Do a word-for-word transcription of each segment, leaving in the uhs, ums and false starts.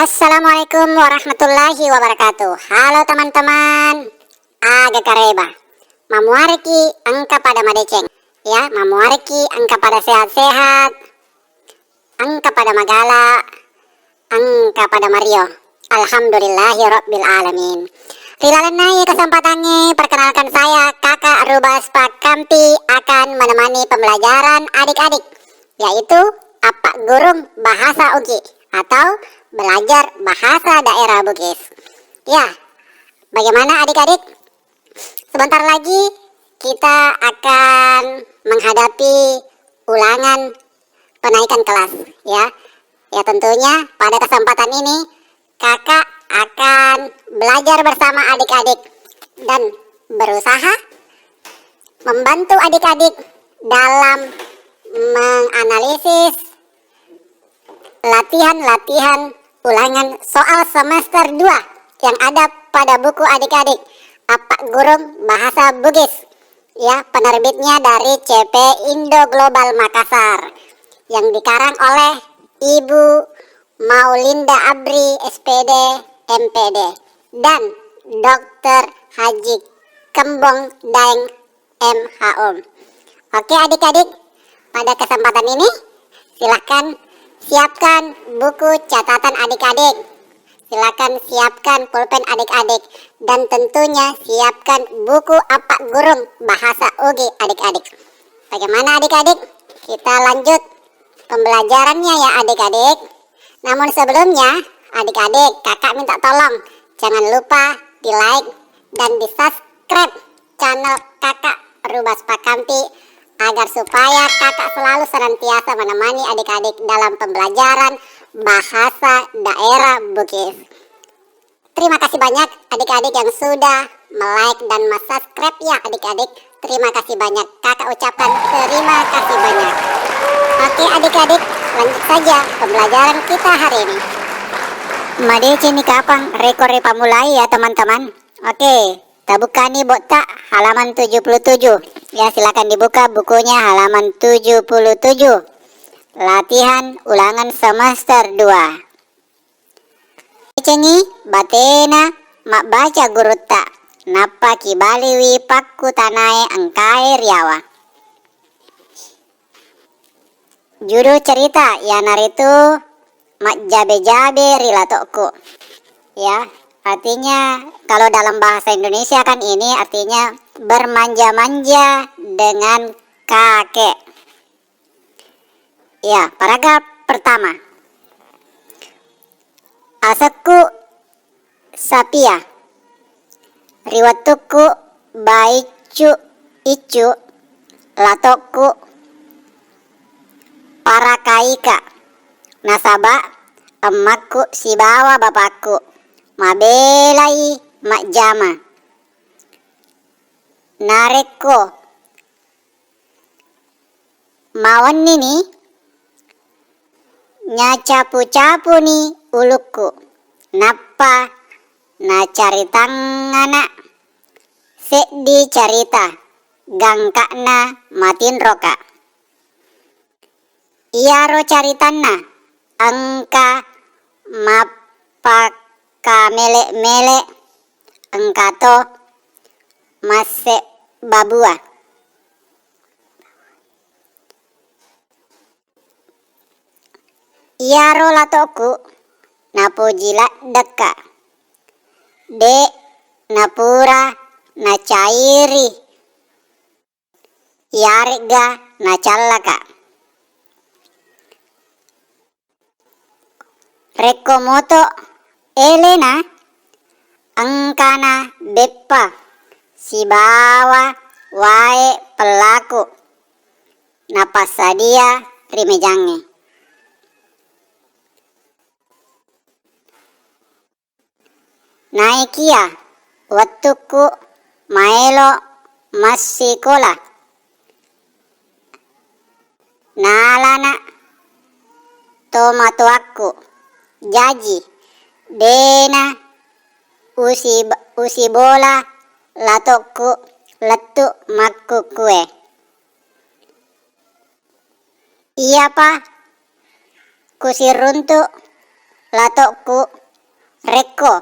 Assalamualaikum warahmatullahi wabarakatuh. Halo teman-teman, aga kareba? Mamuareki engka pada madeceng, ya, mamuareki engka pada sehat-sehat, engka pada magala, engka pada mario. Alhamdulillahi rabbil alamin. Ri lalenna iye kesempatangnge, perkenalkan saya Kakak Rubas Pakampi akan menemani pembelajaran adik-adik, yaitu Appaggurung Bahasa Ugi atau belajar bahasa daerah Bugis. Ya, bagaimana adik-adik? Sebentar lagi kita akan menghadapi ulangan penaikan kelas, ya. Ya, tentunya pada kesempatan ini Kakak akan belajar bersama adik-adik dan berusaha membantu adik-adik dalam menganalisis latihan-latihan ulangan soal semester dua yang ada pada buku adik-adik, Appaggurung Bahasa Bugis. Ya, penerbitnya dari C P Indo Global Makassar, yang dikarang oleh Ibu Maulinda Abri, S P D, M P D, dan Doktor Haji Kembong Daeng, M H O. Oke, adik-adik, pada kesempatan ini silahkan siapkan buku catatan adik-adik. Silakan siapkan pulpen adik-adik, dan tentunya siapkan buku Appaggurung Bahasa Ugi adik-adik. Bagaimana adik-adik? Kita lanjut pembelajarannya ya adik-adik. Namun sebelumnya, adik-adik, kakak minta tolong jangan lupa di-like dan di-subscribe channel kakak Rubas Pakampi agar supaya kakak selalu senantiasa menemani adik-adik dalam pembelajaran bahasa daerah Bugis. Terima kasih banyak adik-adik yang sudah me-like dan me-subscribe ya adik-adik. Terima kasih banyak. Kakak ucapkan terima kasih banyak. Oke adik-adik, lanjut saja pembelajaran kita hari ini. Madeceng ni kapang rekor ripammulai ya teman-teman. Oke, tabukkani botta halaman tujuh puluh tujuh. Ya, silakan dibuka bukunya halaman tujuh puluh tujuh. Latihan ulangan semester dua. Decengi batena mabbaca gurutta, nappa kibaliwi pakkutanae engkae riawa. Judul cerita iyanaritu Majjabe-jabe ri Lato'ku. Ya, artinya kalau dalam bahasa Indonesia kan ini artinya bermanja-manja dengan kakek. Ya, paragraf pertama. Asekku Sapia. Ri wettukku baiccu iccu, lato'ku parakaika, nasaba emmakku sibawa bapakku mabelai majjama. Narekko mawennini, nyacapu-capuni ulukku, nappa nacaritangngana seddi carita gangka'na matinroka. Iyaro caritanna engka mappakkamele-mele, engkato masse babua. Iyaro lato'ku napoji laddekka, de' napura nacairi iyaregga nacallaka. Rekko moto elena, engkana beppa sibawa wae pellaku napassadia ri mejangnge. Naekiya wettukku maelo massikola, nalana tomatoakku, jaji de'na usi-, usibola lato'ku lettu makkukkue. Iyapa kusiruntu lato'ku rekko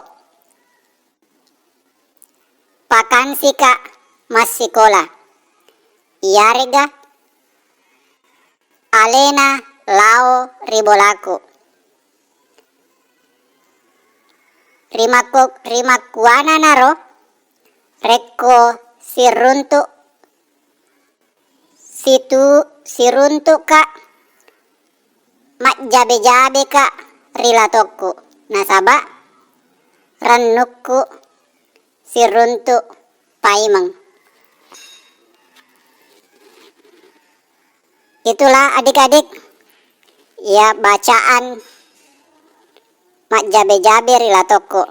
pakansika massikola, iyarega alena lao ri bolaku. Rimakku-, rimakkuananaro rekko siruntu-, situ-, siruntu'ka majjabe-jabeka ri latokku, nasaba rennukku siruntu paimeng. Itulah adik-adik, ya, bacaan majjabe-jabe ri latokku.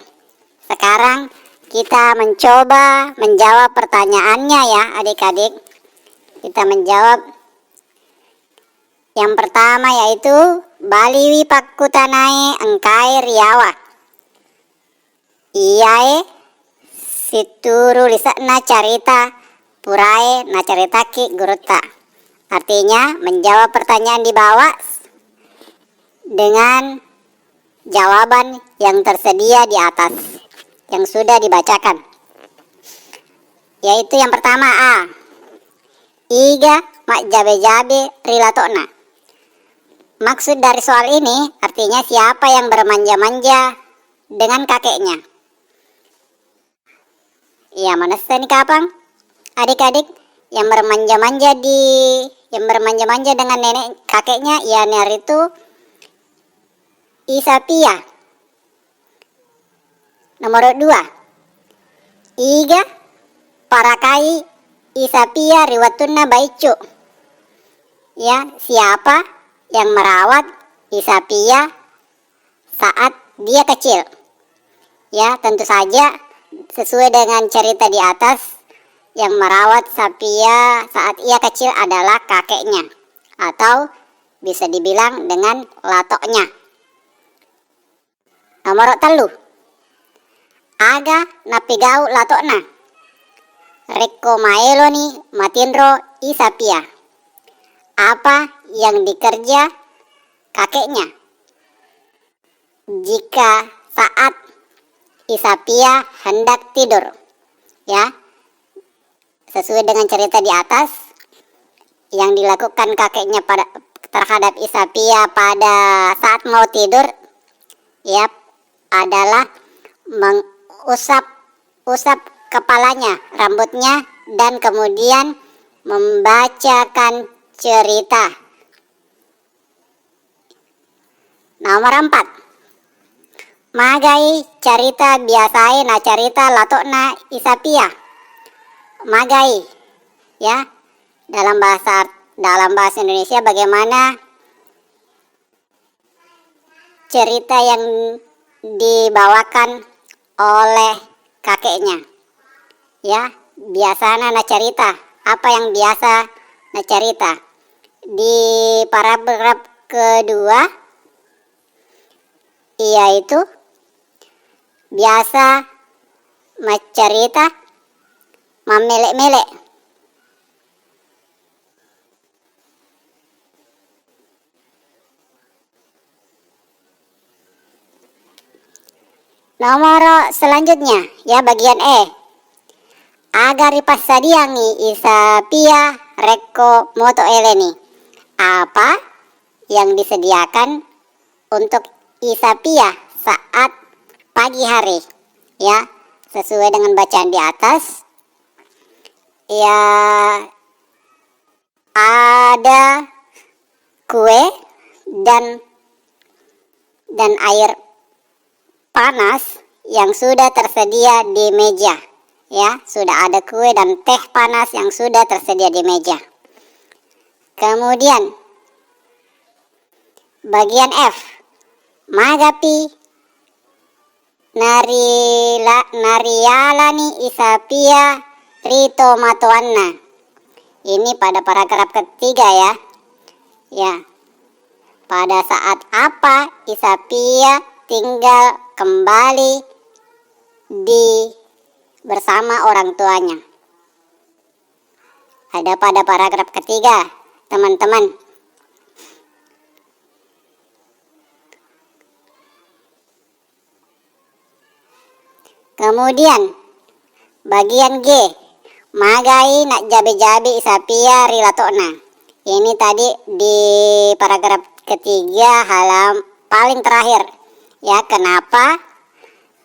Sekarang kita mencoba menjawab pertanyaannya ya, adik-adik. Kita menjawab yang pertama yaitu, baliwi pakkutanae engkae riawa. Iyae situru lise'na carita purae nacaritaki gurutta. Artinya, menjawab pertanyaan di bawah dengan jawaban yang tersedia di atas, yang sudah dibacakan, yaitu yang pertama A, iga majjabe-jabe ri lato'na. Maksud dari soal ini artinya siapa yang bermanja-manja dengan kakeknya. Iya, manessani kapang, adik-adik, yang bermanja-manja di, yang bermanja-manja dengan nenek kakeknya, iyanaritu I Sapia. Nomor dua, iga parakai I Sapia ri wettunna baiccu. Ya, siapa yang merawat I Sapia saat dia kecil? Ya, tentu saja sesuai dengan cerita di atas, yang merawat Sapia saat ia kecil adalah kakeknya, atau bisa dibilang dengan latoknya. Nomor tellu, aga napigau latokna rekko maeloni matinro I Sapia? Apa yang dikerja kakeknya jika saat I Sapia hendak tidur? Ya, sesuai dengan cerita di atas, yang dilakukan kakeknya pada, terhadap I Sapia pada saat mau tidur, ya, adalah mengusap-usap kepalanya, rambutnya, dan kemudian membacakan cerita. Nomor empat. Magai carita biasae nacarita lato'na I Sapia? Magai, ya, dalam bahasa, dalam bahasa Indonesia bagaimana cerita yang dibawakan oleh kakeknya. Ya, biasana nacarita. Apa yang biasa nacarita? Di paragraf kedua, yaitu biasa macarita mammele-mele. Nomor selanjutnya, ya, bagian E. Aga ripassadiangngi I Sapia rekko moto eleni? Apa yang disediakan untuk I Sapia saat pagi hari? Ya, sesuai dengan bacaan di atas. Ya, ada kue dan, dan air panas yang sudah tersedia di meja. Ya, sudah ada kue dan teh panas yang sudah tersedia di meja. Kemudian, bagian F. Magapi narila-, narialani I Sapia ri tomatoanna. Ini pada paragraf ketiga ya. Ya. Pada saat apa I Sapia tinggal kembali di, bersama orang tuanya? Ada pada paragraf ketiga, teman-teman. Kemudian, bagian G, magai najjabe-jabe Isapia ri lato'na. Ini tadi di paragraf ketiga, halam-, paling terakhir. Ya, kenapa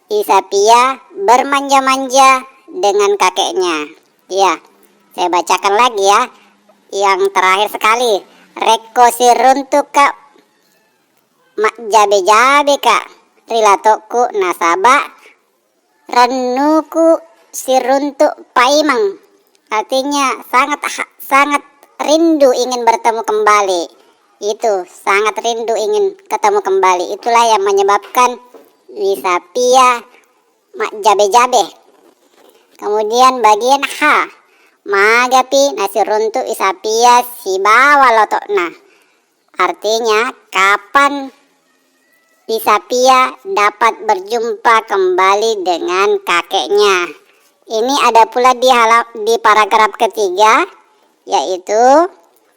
Isapia bermanja-manja dengan kakeknya? Ya, saya bacakan lagi ya. Yang terakhir sekali, rekko siruntu'ka majjabe-jabeka ri lato'ku nasaba rennuku siruntu' paimeng. Artinya sangat ha-, sangat rindu ingin bertemu kembali. Itu, sangat rindu ingin ketemu kembali. Itulah yang menyebabkan Isapia majjabe-jabe. Kemudian bagian H, magapi nasiruntu' Isapia sibawa lato'na. Artinya, kapan Isapia dapat berjumpa kembali dengan kakeknya. Ini ada pula di hala-, di paragraf ketiga, yaitu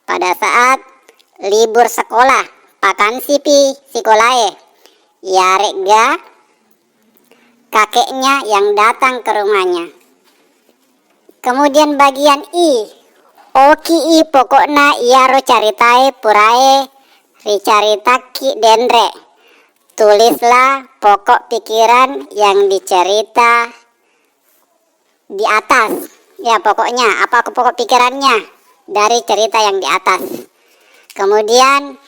pada saat libur sekolah, pakansipi sikolae, iyare'ga kakeknya yang datang ke rumahnya. Kemudian bagian I, oki i pokokna iyaro caritae purae ricaritakki denre. Tulislah pokok pikiran yang dicerita di atas. Ya, pokoknya apa pokok pikirannya dari cerita yang di atas. Kemudian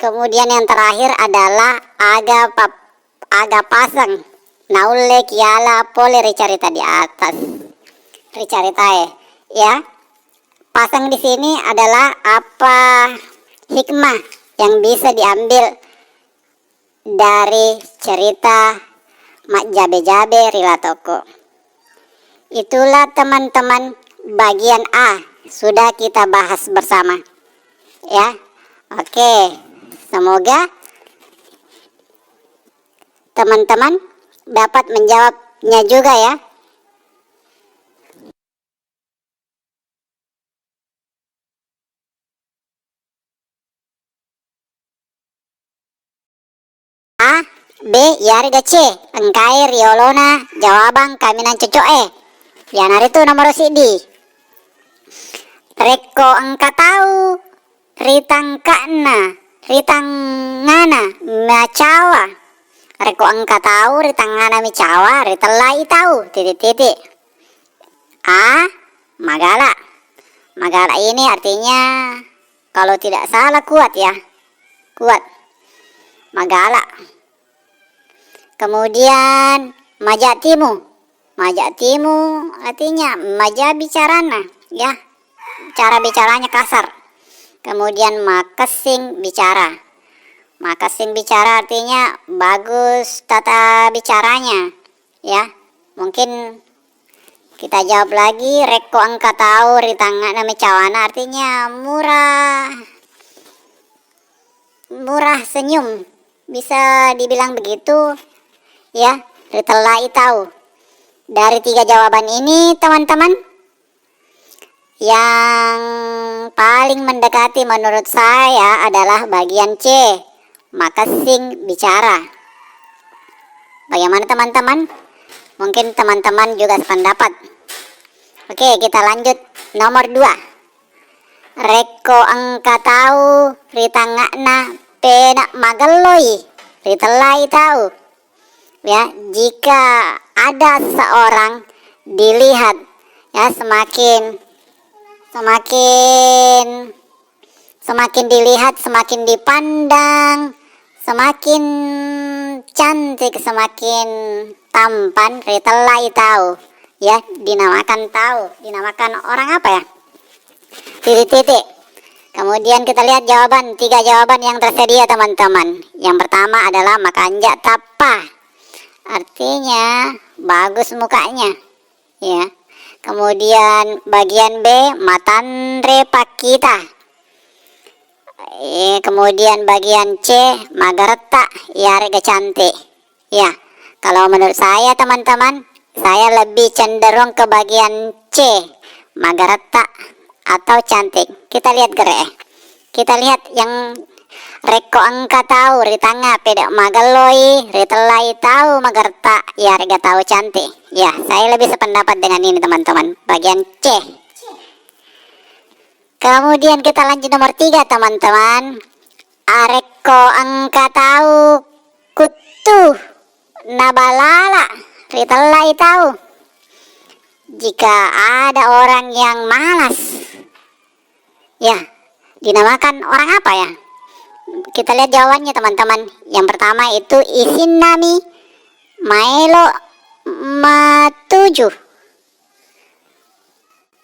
Kemudian yang terakhir adalah aga pa-, aga paseng naulle kiala pole ri carita di atas. Ri caritae, ya. Paseng di sini adalah apa hikmah yang bisa diambil dari cerita majjabe-jabe ri latokku. Itulah teman-teman bagian A sudah kita bahas bersama. Ya. Oke. Semoga teman-teman dapat menjawabnya juga ya. A, B, iyare'ga C, engkae riolona jawabang kaminang cocok e. Iyanaritu nomoro siddi. Rekko engka tau ritangka'na, ritangngana macawa. Rekko engka tau ritangngana micawa, ritellai tau, titik-titik. A, magala. Magala ini artinya, kalau tidak salah, kuat ya. Kuat. Magala. Kemudian maja timu. Maja timu artinya maja bicarana, ya. Cara bicaranya kasar. Kemudian makessing bicara. Makessing bicara artinya bagus tata bicaranya, ya. Mungkin kita jawab lagi, rekko engka tau ri tangnga'na macawana, artinya murah, murah senyum. Bisa dibilang begitu, ya, ritellai tau. Dari tiga jawaban ini, teman-teman, yang paling mendekati menurut saya adalah bagian C, makessing bicara. Bagaimana teman-teman? Mungkin teman-teman juga sependapat. Oke, kita lanjut. Nomor dua. Rekko engka tau ri tangnga'na pena magelloi, ritellai tau. Ya, jika ada seorang dilihat, ya, semakin, semakin, semakin dilihat, semakin dipandang, semakin cantik, semakin tampan, ritellai tau, ya, dinamakan tau, dinamakan orang apa ya? Titik-titik. Kemudian kita lihat jawaban, tiga jawaban yang tersedia, teman-teman. Yang pertama adalah makanja tappa. Artinya bagus mukanya, ya. Kemudian bagian B, matanre pakkita. Eh, kemudian bagian C, magaretta, iyare'ga cantik. Ya, kalau menurut saya, teman-teman, saya lebih cenderung ke bagian C, magaretta atau cantik. Kita lihat gere. Kita lihat yang Rekko engka tau ri tangnga pede' magelloi, ritellai tau magerta, iyarega tau cantik. Ya, saya lebih sependapat dengan ini, teman-teman. Bagian C. Kemudian kita lanjut nomor tiga, teman-teman. Arekko engka tau kuttu nabalala, ritellai tau. Jika ada orang yang malas, ya, dinamakan orang apa, ya? Kita lihat jawabannya, teman-teman. Yang pertama itu isinnami maelo matuju.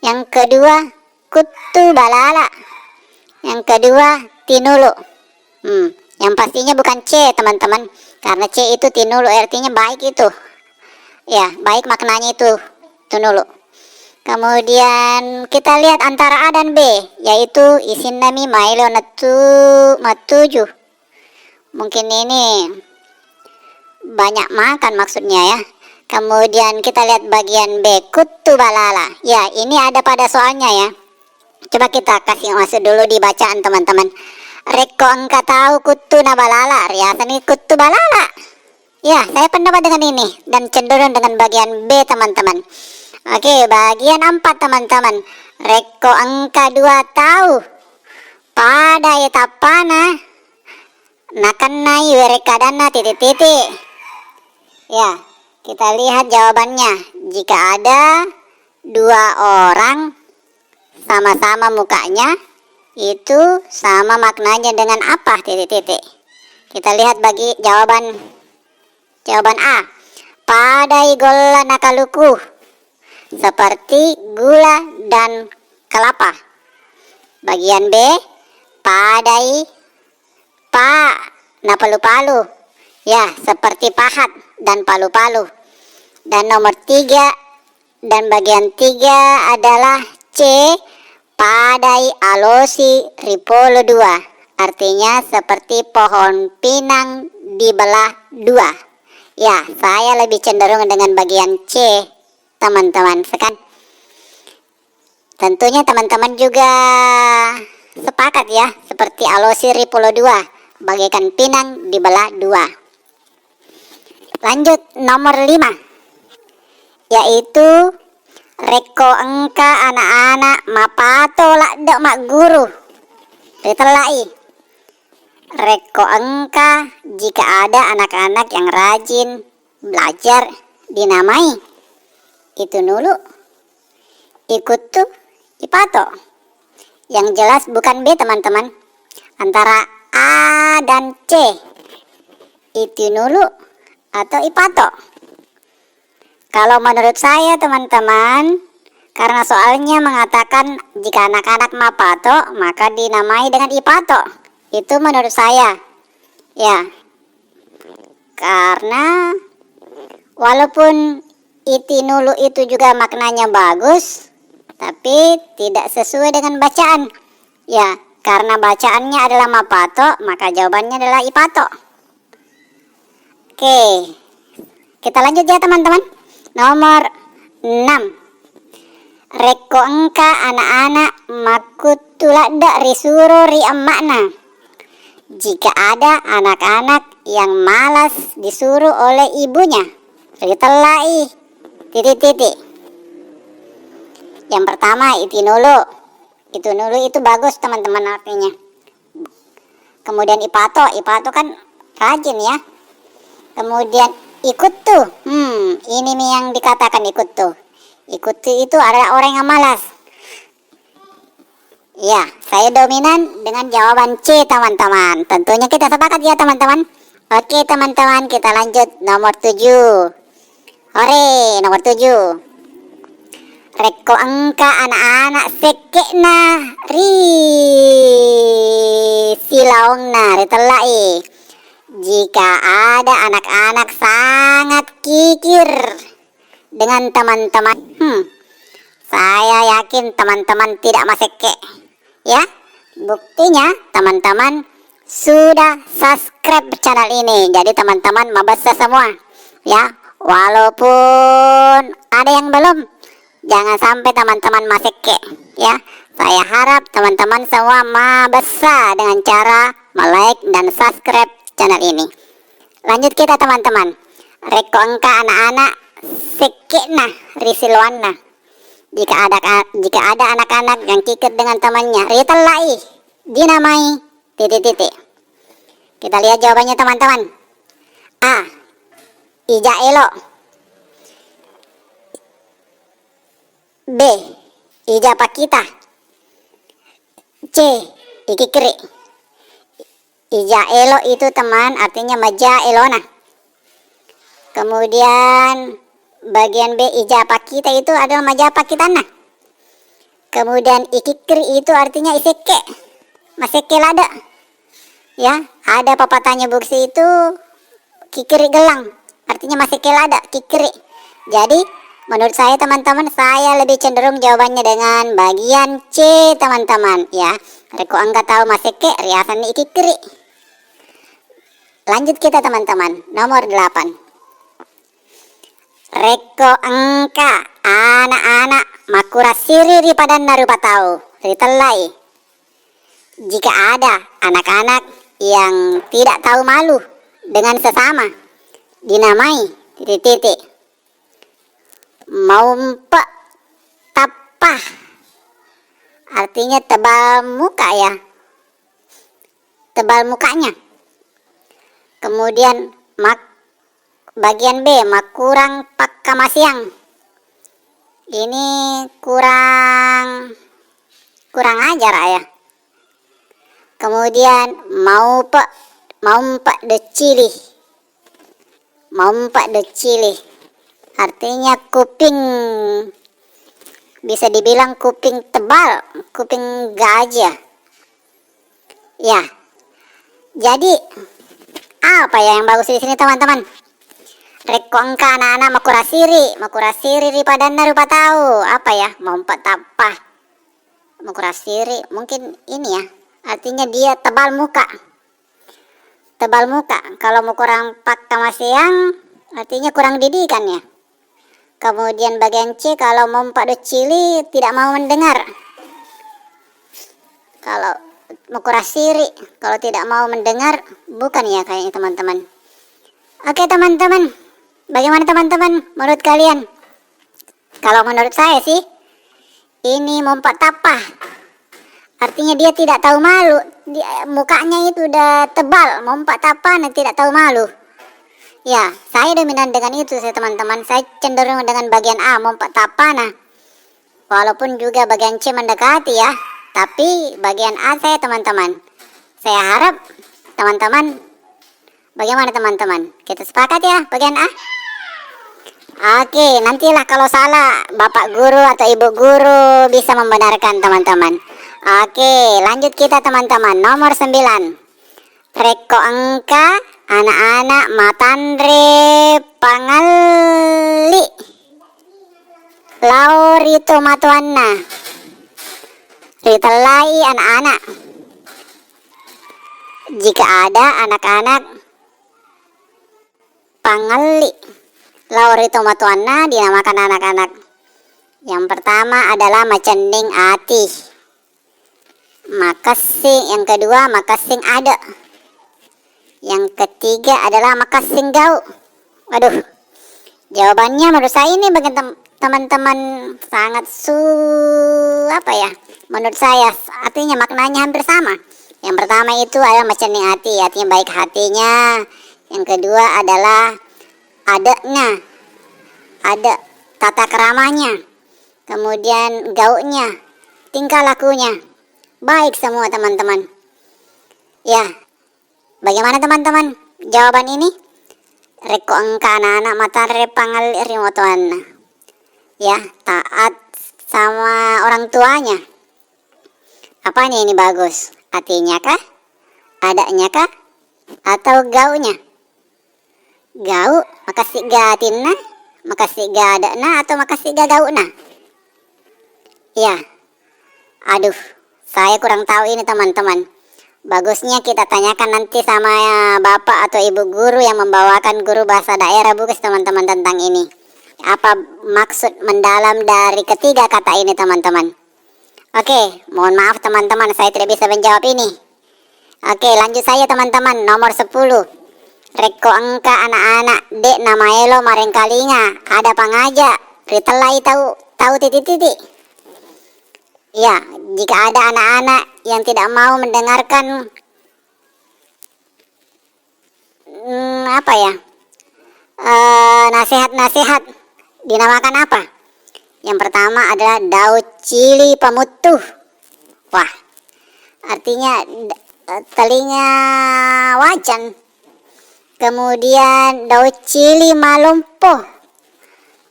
Yang kedua, kuttu balala. Yang kedua, tinulu. Hmm, yang pastinya bukan C, teman-teman. Karena C itu tinulu, artinya baik itu. Ya, baik maknanya itu, tinulu. Kemudian kita lihat antara A dan B, yaitu isinnami maelo nettu-, matuju. Mungkin ini banyak makan maksudnya, ya. Kemudian kita lihat bagian B, kuttu balala. Ya, ini ada pada soalnya, ya. Coba kita kasih masuk dulu di bacaan, teman-teman. Rekko engka tau kuttu nabalala, riasani kuttu balala. Ya, saya pendapat dengan ini dan cenderung dengan bagian B, teman-teman. Oke, bagian empat, teman-teman. Rekko engka dua tau pada tappana, nakennai werekkadanna titik-titik. Ya, kita lihat jawabannya. Jika ada dua orang sama-sama mukanya, itu sama maknanya dengan apa? Titik-titik. Kita lihat bagi jawaban, jawaban A. Padai golla nakaluku, seperti gula dan kelapa. Bagian B, padai pa napalu-palu. Ya, seperti pahat dan palu-palu. Dan nomor tiga, dan bagian tiga adalah C, padai alosi ripolo dua. Artinya seperti pohon pinang dibelah dua. Ya, saya lebih cenderung dengan bagian C, teman-teman. Sekan-, tentunya teman-teman juga sepakat, ya, seperti alosi ripolo dua, bagaikan pinang dibelah dua. Lanjut nomor lima, yaitu rekko engka anak-anak mapato ladde magguru, ritellai. Rekko engka, jika ada anak-anak yang rajin belajar, dinamai itunulu, ikuttu, ipato. Yang jelas bukan B, teman-teman. Antara A dan C. Itunulu atau ipato. Kalau menurut saya, teman-teman, karena soalnya mengatakan jika anak-anak mapato, maka dinamai dengan ipato. Itu menurut saya. Ya. Karena walaupun itinulu itu juga maknanya bagus, tapi tidak sesuai dengan bacaan. Ya, karena bacaannya adalah mapato, maka jawabannya adalah ipato. Oke, kita lanjut ya, teman-teman. Nomor enam. Rekko engka anak-anak makkuttu ladde risuro ri emma'na. Jika ada anak-anak yang malas disuruh oleh ibunya, ritellai titik-titik. Yang pertama, itinulu. Itinulu itu bagus, teman-teman, artinya. Kemudian ipato, ipato kan rajin, ya. Kemudian ikuttu, hmm, ini nih yang dikatakan ikuttu. Ikuttu itu adalah orang yang malas. Ya, saya dominan dengan jawaban C, teman-teman. Tentunya kita sepakat, ya, teman-teman. Oke, teman-teman, kita lanjut nomor tujuh. Ore, nomor tujuh. Rekko engka anak-anak sekke'na ri silaongna, ritellai. Jika ada anak-anak sangat kikir dengan teman-teman, hmm, saya yakin teman-teman tidak masekke. Ya, buktinya teman-teman sudah subscribe channel ini. Jadi teman-teman mabessa semua. Ya, walaupun ada yang belum, jangan sampai teman-teman masekke. Ya, saya harap teman-teman semua mabessa dengan cara me-like dan subscribe channel ini. Lanjut kita, teman-teman. Rekko engka anak-anak sekke'na ri siloanna. Jika ada, jika ada anak-anak yang kikir dengan temannya, ritellai, dinamai, titik-titik. Kita lihat jawabannya, teman-teman. A. Ija elo. B. Ija pakita. C. Ikikkiri. Ija elo itu, teman, artinya maja elona. Kemudian bagian B, ija pakita itu adalah maja pakitanna. Kemudian ikikkiri itu artinya isekke, masekke lada. Ya, ada pepatahnya Bugis itu, kikkiri gellang, artinya masekke lada, kikkiri. Jadi, menurut saya, teman-teman, saya lebih cenderung jawabannya dengan bagian C, teman-teman, ya. Rekko engka tau masekke, riasenni ikikkiri. Lanjut kita, teman-teman, nomor delapan. Rekko engka anak-anak makurang siri ri padanna rupa tau, ritellai. Jika ada anak-anak yang tidak tahu malu dengan sesama, dinamai titik-titik. Maumpe tappa, artinya tebal muka, ya. Tebal mukanya. Kemudian mak-, bagian B, makurang pakkamaseang. Ini kurang, kurang ajar, ya. Kemudian maupe, maumpe doccili. Maumpe doccili. Artinya kuping, bisa dibilang kuping tebal, kuping gajah. Ya. Jadi, apa ya yang bagus di sini, teman-teman? Rekko engka anak-anak makurang siri, makurang siri ri padanna rupa tau, apa ya? Maumpe tappa. Makurang siri, mungkin ini ya. Artinya dia tebal muka. Tebal muka. Kalau mau kurang pakkamaseang, artinya kurang didikan ya. Kemudian bagian C, kalau maumpe doccili, tidak mau mendengar. Kalau makurang siri, kalau tidak mau mendengar, bukan ya kayaknya, teman-teman. Oke, teman-teman, bagaimana, teman-teman, menurut kalian? Kalau menurut saya sih, ini maumpe tappa. Artinya dia tidak tahu malu. Di-, mukanya itu udah tebal, maumpe tappa, nah, tidak tahu malu. Ya, saya dominan dengan itu, saya, teman-teman. Saya cenderung dengan bagian A, maumpe tappa, nah. Walaupun juga bagian C mendekati ya, tapi bagian A saya, teman-teman. Saya harap teman-teman, bagaimana, teman-teman? Kita sepakat ya, bagian A? Oke, nantilah kalau salah, Bapak Guru atau Ibu Guru bisa membenarkan, teman-teman. Oke, lanjut kita, teman-teman. Nomor sembilan. Rekko engka anak-anak matanre pangelli lao ri tomatoanna, ritellai anak-anak. Jika ada anak-anak pangelli lao ri tomatoanna, dinamakan anak-anak. Yang pertama adalah macenning ati. Makessing, yang kedua makessing ade. Yang ketiga adalah makessing gau. Waduh, jawabannya menurut saya ini bagi tem-, teman-teman sangat su-, apa ya? Menurut saya s-, artinya maknanya hampir sama. Yang pertama itu adalah macenning ati, artinya baik hatinya. Yang kedua adalah adeknya, ade, tata keramanya, kemudian gaunya, tingkah lakunya. Baik semua, teman-teman. Ya, bagaimana, teman-teman, jawaban ini? Rekko engka anak-anak matanre pangelli ri tomatoanna. Ya, taat sama orang tuanya. Apanya ini bagus? Atinya kah? Adeknya kah? Atau gaunya? Gau, makessigga atinna, makessigga ade'na, atau makessigga gau'na? Ya. Aduh, saya kurang tahu ini, teman-teman. Bagusnya kita tanyakan nanti sama bapak atau ibu guru yang membawakan guru bahasa daerah Bugis, teman-teman, tentang ini. Apa maksud mendalam dari ketiga kata ini, teman-teman? Oke, mohon maaf, teman-teman, saya tidak bisa menjawab ini. Oke, lanjut saja teman-teman. Nomor sepuluh. Rekko engka anak-anak de' namaelo marengkalinga, ada pangaja, ritellai tau, tau titi-titi. Ya, jika ada anak-anak yang tidak mau mendengarkan, mm, apa ya, eh, nasihat-nasihat, dinamakan apa? Yang pertama adalah dauccili pamuttu. Wah, artinya d-, telinga wajan. Kemudian dauccili malompo,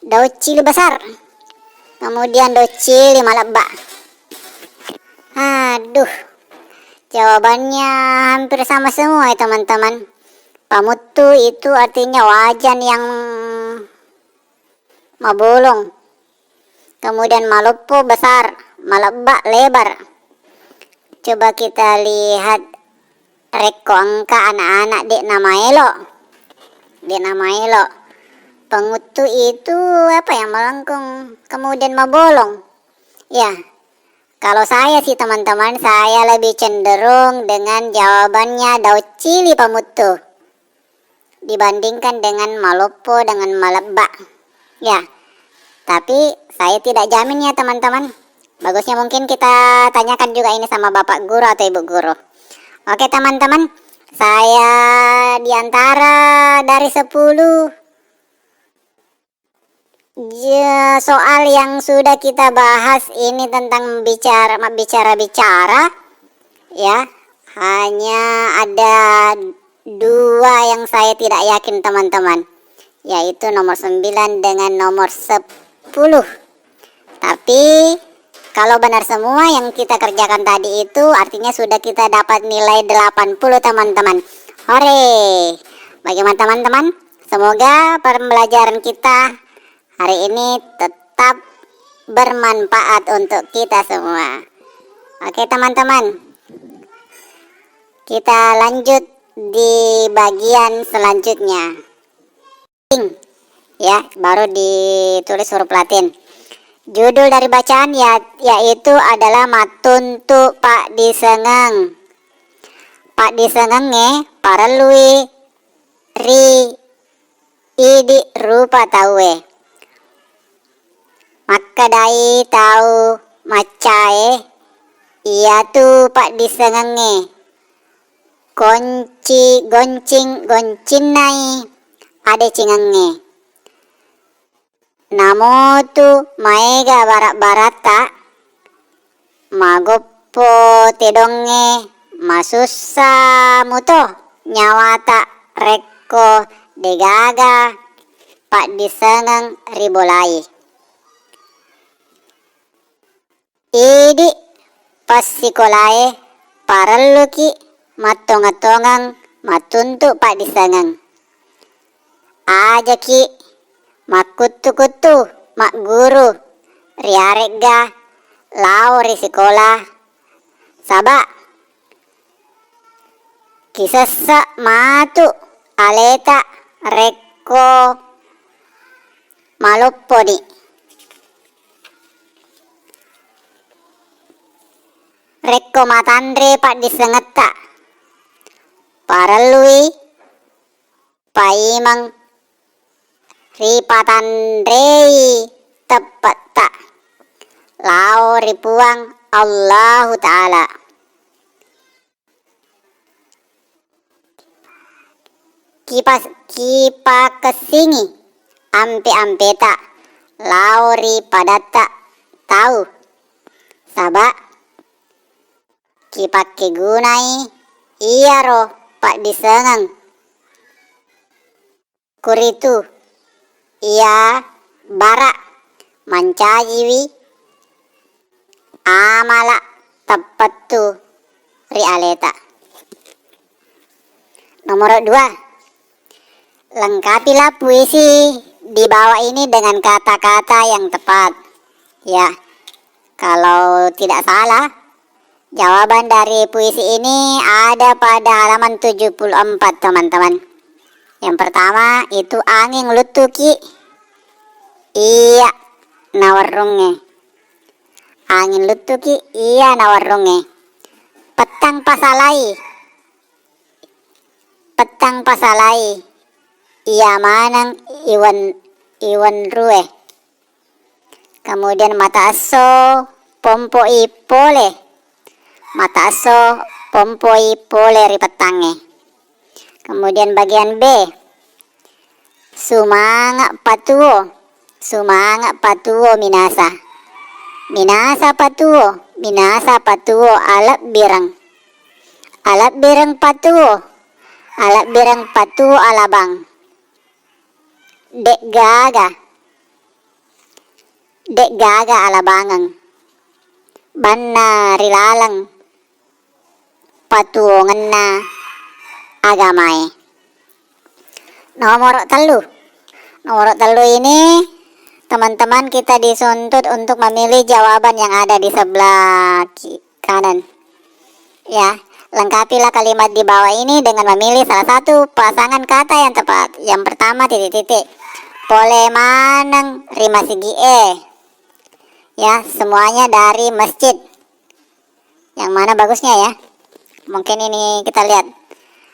dauccili besar. Kemudian dauccili malebba. Aduh, jawabannya hampir sama semua ya teman-teman. Pamuttu itu artinya wajan yang mabolong. Kemudian maloppo besar, malebba lebar. Coba kita lihat, rekko engka anak-anak de' namaelo. De' namaelo. Pamuttu itu apa ya, melengkung, kemudian mabolong. Ya, kalau saya sih teman-teman, saya lebih cenderung dengan jawabannya dauccili pamuttu dibandingkan dengan maloppo dengan malebba. Ya, tapi saya tidak jamin ya teman-teman. Bagusnya mungkin kita tanyakan juga ini sama bapak guru atau ibu guru. Oke teman-teman, saya di antara dari sepuluh, ya, soal yang sudah kita bahas ini tentang bicara, bicara-bicara, ya, hanya ada dua yang saya tidak yakin, teman-teman, yaitu nomor sembilan dengan nomor sepuluh. Tapi kalau benar semua yang kita kerjakan tadi itu, artinya sudah kita dapat nilai delapan puluh, teman-teman. Hore! Bagaimana, teman-teman? Semoga pembelajaran kita hari ini tetap bermanfaat untuk kita semua. Oke, teman-teman, kita lanjut di bagian selanjutnya. Ya, baru ditulis huruf Latin. Judul dari bacaan ya, yaitu adalah Mattuntu Paddisengeng. Paddisengengnge parellui ri idi rupa tauwe. Makkedai tau maccae, iyatu paddisengengnge gonci-, goncing-, goncinnai adecengengnge. Namotu maega bara-baratta, magoppo tedongnge, masussa muto nyawata rekko degaga paddisengeng ribolai. Idi passikolae parelluki mattongeng-tongeng mattuntu paddisengeng. Ajaki makkuttu-kuttu magguru riaregga lao ri sikola, saba kisesse matu aleta rekko malopponi. Rekko matanre paddisengetta, parellui paimeng ripatanrei teppetta lao ri Puang Allahu Ta'ala. Kipas-, kipakessingi ampe-ampeta lao ri padatta tau, saba kipakkegunai iyaro paddisengeng kuritu iya bara mancajiwi amala teppettu ri aleta. Nomor dua, lengkapilah puisi di bawah ini dengan kata-kata yang tepat. Ya, kalau tidak salah, jawaban dari puisi ini ada pada halaman tujuh puluh empat, teman-teman. Yang pertama itu anging luttuki iya nawerrungnge. Anging luttuki iya nawerrungnge. Pettang pasalai pettang pasalai, iya maneng iwen-, iwenrue. Kemudian mata esso pompoi pole. Mata esso pompoi pole ri pettangnge. Kemudian bagian B, sumanga patuo. Sumanga patuo minasa. Minasa patuo, minasa patuo alebbireng. Alebbireng patuo, alebbireng patuo alabang. De'gaga, de'gaga alabangeng. Banna ri laleng patuongenna agamae. Nomoro tellu. Nomoro tellu ini, teman-teman, kita dituntut untuk memilih jawaban yang ada di sebelah ki-, kanan. Ya, lengkapilah kalimat di bawah ini dengan memilih salah satu pasangan kata yang tepat. Yang pertama, titik-titik. Pole maneng ri masigi e. Ya, semuanya dari masjid. Yang mana bagusnya ya? Mungkin ini kita lihat.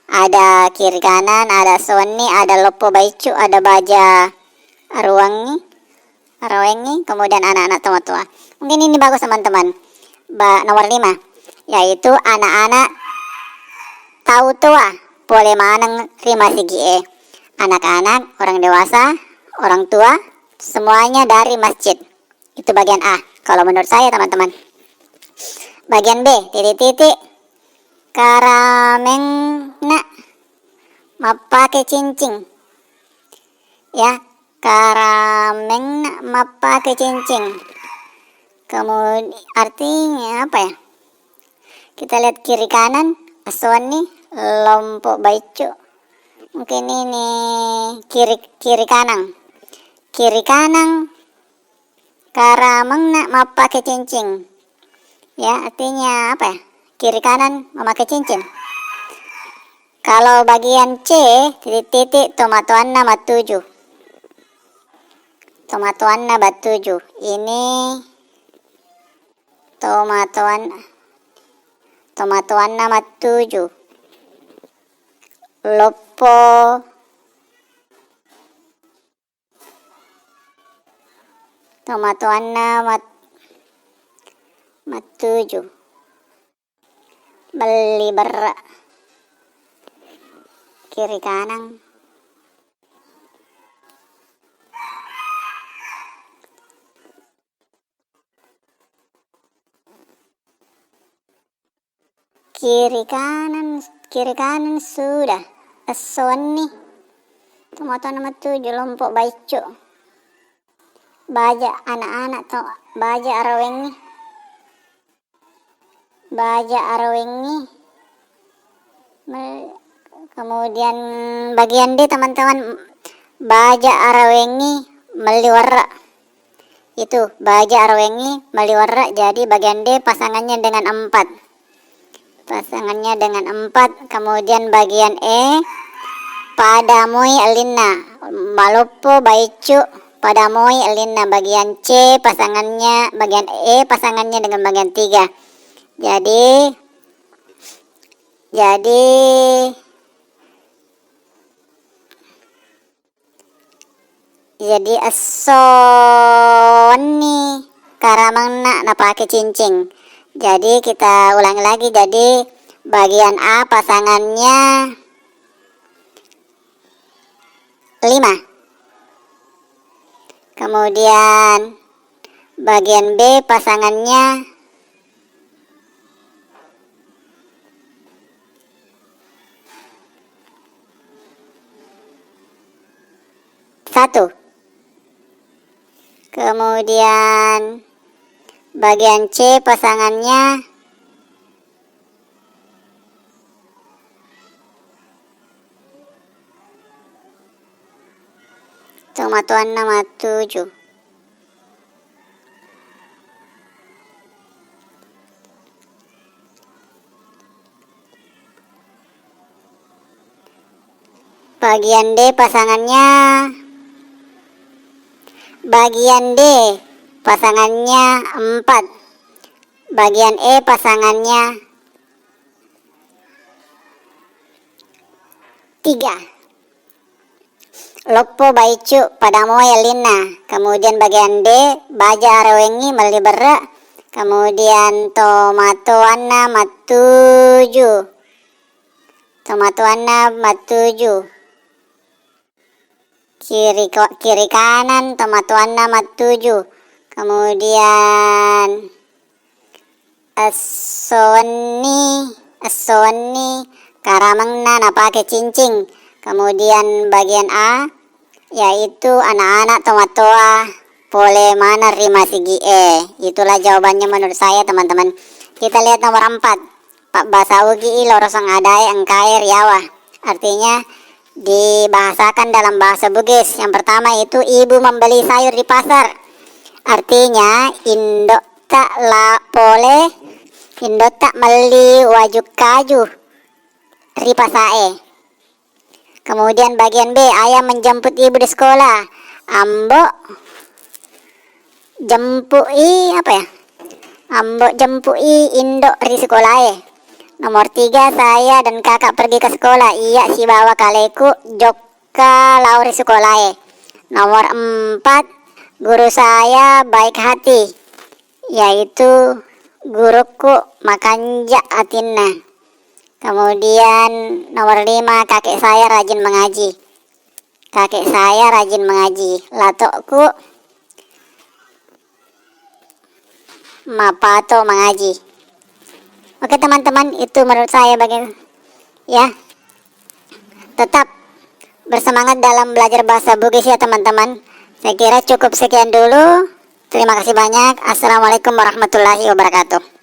Ada kiri kanan, ada sonni, ada loppo baiccu, ada baja arowengngi, arowengngi, kemudian anak-anak tomatoa. Mungkin ini bagus teman-teman. Ba-, nomor lima, yaitu anak-anak tau toa pole maneng ri masigi e. Anak-anak, orang dewasa, orang tua, semuanya dari masjid. Itu bagian A, kalau menurut saya, teman-teman. Bagian B, titik-titik, karamengna mappake cincin. Ya, karamengna mappake cincin. Kemudian, artinya apa ya? Kita lihat kiri kanan, esso wenni, lompo baiccu. Mungkin ini kiri, kiri kanan. Kiri kanan, karamengna mappake cincin. Ya, artinya apa ya? Kiri kanan memakai cincin. Kalau bagian C, titik-titik, tomatoanna mattuju. Tomatoanna mattuju. Ini tomatoan-, tomatoanna mattuju. Loppo. Tomatoanna mat-, mattuju. Melli berra. Kiri kanan. Kiri kanan, kiri kanan sudah. Esso wenni. Tomatoanna mattuju, lompo baiccu. Baja anak-anak to, baja arowengngi. Baja arowengngi. Me-, kemudian bagian D, teman-teman, baja arowengngi melli werra. Itu, baja arowengngi melli werra, jadi bagian D pasangannya dengan empat. Pasangannya dengan empat, kemudian bagian E, pada moi ellinna, maloppo baiccu, pada moi ellinna, bagian C pasangannya, bagian E pasangannya dengan bagian tiga. Jadi, jadi Jadi esso wenni karamengna napake cincin. Jadi kita ulangi lagi. Jadi bagian A pasangannya lima. Kemudian bagian B pasangannya satu. Kemudian bagian C pasangannya tomatoanna mattuju. Bagian D pasangannya, bagian D pasangannya empat. Bagian E pasangannya Tiga. Loppo baicu pada moe ellinna. Kemudian bagian D, baja arewengngi melli berre. Kemudian tomatoanna mattuju. Tomatoanna mattuju. Kiri, kiri kanan tomatoanna mattuju. Kemudian esso wenni, esso wenni karamengna napake cincing. Kemudian bagian A, yaitu anak-anak tomatoa pole maneng ri masigi'e. Itulah jawabannya menurut saya, teman-teman. Kita lihat nomor empat. Pabbasa Ugi i lorosong adae engkae riawa. Artinya, dibahasakan dalam bahasa Bugis. Yang pertama itu ibu membeli sayur di pasar. Artinya, indo'ta la pole, indo'ta melli waju kaju ri pasae. Kemudian bagian B, ayah menjemput ibu di sekolah. Ambo jempui apa ya? Ambo jempui indo ri sekolahe. Nomor tiga, saya dan kakak pergi ke sekolah. Iya sibawa kaleku jokka lao ri sekolahe. Nomor empat, guru saya baik hati, yaitu guruku makanja atinna. Kemudian nomor lima, kakek saya rajin mengaji. Kakek saya rajin mengaji. Lato'ku mapato mengaji. Oke, teman-teman, itu menurut saya bagi, ya. Tetap bersemangat dalam belajar bahasa Bugis ya, teman-teman. Saya kira cukup sekian dulu. Terima kasih banyak. Assalamualaikum warahmatullahi wabarakatuh.